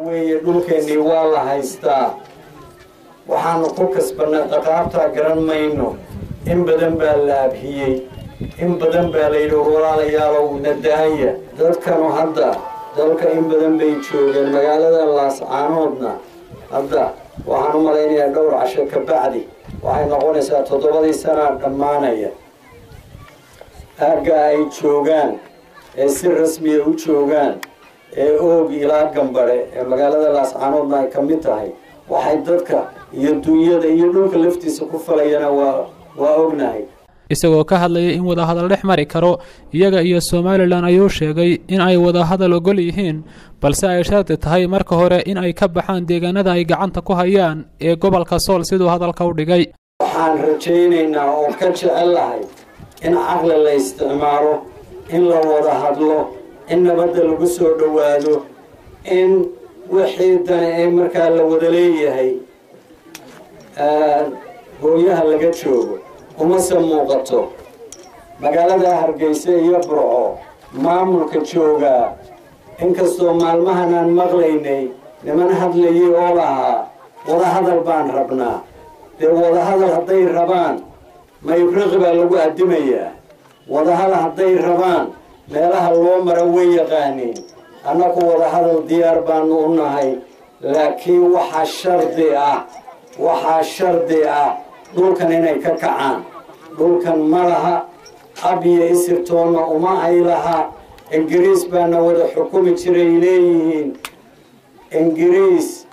Weeye dhulkeennii waa la haystaa. Waxaanu ku kasbannay qaqaabtaa garan mayno. In badan baa la abhiyey, in badan baa la yidhi walaalayaalow nadaaya. Dadkanu hadda dalka in badan bay joogeen. Magaalada Laascaanoodna hadda waxaan u malaynayaa dhowr casho ka bacdi waxay noqonaysaa 7dii sanaa dhammaanaya. Aagga ay joogaan ee si rasmiya u joogaan ee Oog ilaa Gambare ee magaalada Laascaanoodna ay ka mid tahay, waxay dadka iyo dunyada iyo dhulka laftiisa ku falayana waa ognahay. Isagoo ka hadlayay in wadahadal dhex mari karo iyaga iyo Somalilan ayuu sheegay in ay wadahadal ogol yihiin, balse ay shardi tahay marka hore in ay ka baxaan deegaanada ay gacanta ku hayaan ee gobolka Sool, siduu hadalka u dhigay. Waxaan rajaynaynaa oo ka jecel lahay in caqli la isticmaalo, in la wada hadlo, in nabadda lagu soo dhowaado, in wixii dani ee markaa la wada leeyahay gooyaha laga joogo. Umase muuqato magaalada Hargeysa iyo Burco maamulka joogaa, inkastoo maalmahan aan maqlaynay niman hadlayay oo lahaa wadahadal baan rabnaa. Dee wadahadal hadday rabaan, mayriqi baa lagu addimayaa. Wadahadal hadday rabaan, meelaha loo mara way yaqaaniin. Annagu wadahadal diyaar baanu u nahay, laakiin waxaa shardi ah, waxaa shardi ah dhulkan inay ka kacaan. Dhulkan ma laha ab iyo isirtoonna uma ay laha. Ingiriis baana wada xukumi jiray leeyihiin. Ingiriis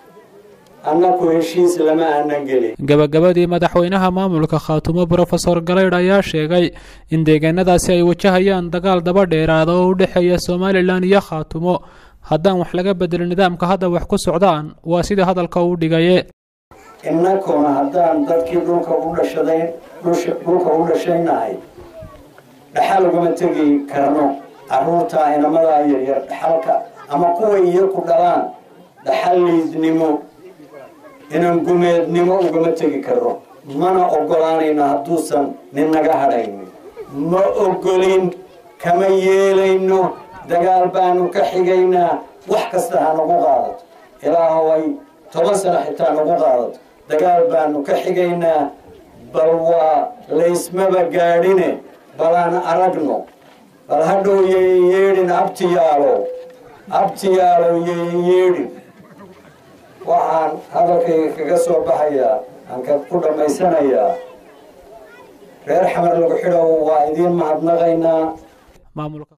annaku heshiis lama aanan gelin. Gabagabadii, madaxweynaha maamulka Khaatumo Brofesor Galaydh ayaa sheegay in deegaanadaasi ay wajahayaan dagaal daba dheeraada oo u dhexeeya Somalilan iyo Khaatumo haddaan wax laga bedelin nidaamka hadda wax ku socdaan, waa sidii hadalka uu dhigaye. Innakuna haddaan dadkii dhulka u dhashaday dhulka u dhashaynahay, dhaxal ugama tegi karno carruurta inamadaa yaryar dhaxalka ama kuwa iyaku dhalaan. Dhaxal liidnimo, inan gumeednimo ugama tegi karno, mana oggolaanayno hadduusan nin naga hadhaynin. Ma oggolin, kama yeelayno. Dagaal baanu ka xigaynaa. Wax kasta ha nagu qaadato, ilaahow ay 10 sano xitaa nagu qaadato, dagaal baanu ka xigaynaa. Bal waa laysmaba gaadhine, bal aan aragno. Bal hadhow yayan yeedhin abtiyaalow, abtiyaalow yayan yeedhin. Waxaan hadalkayga kaga soo baxayaa aan ka ku dhammaysanayaa, reer Xamar lagu xidhow, waa idiin mahadnaqaynaa. Maamulka.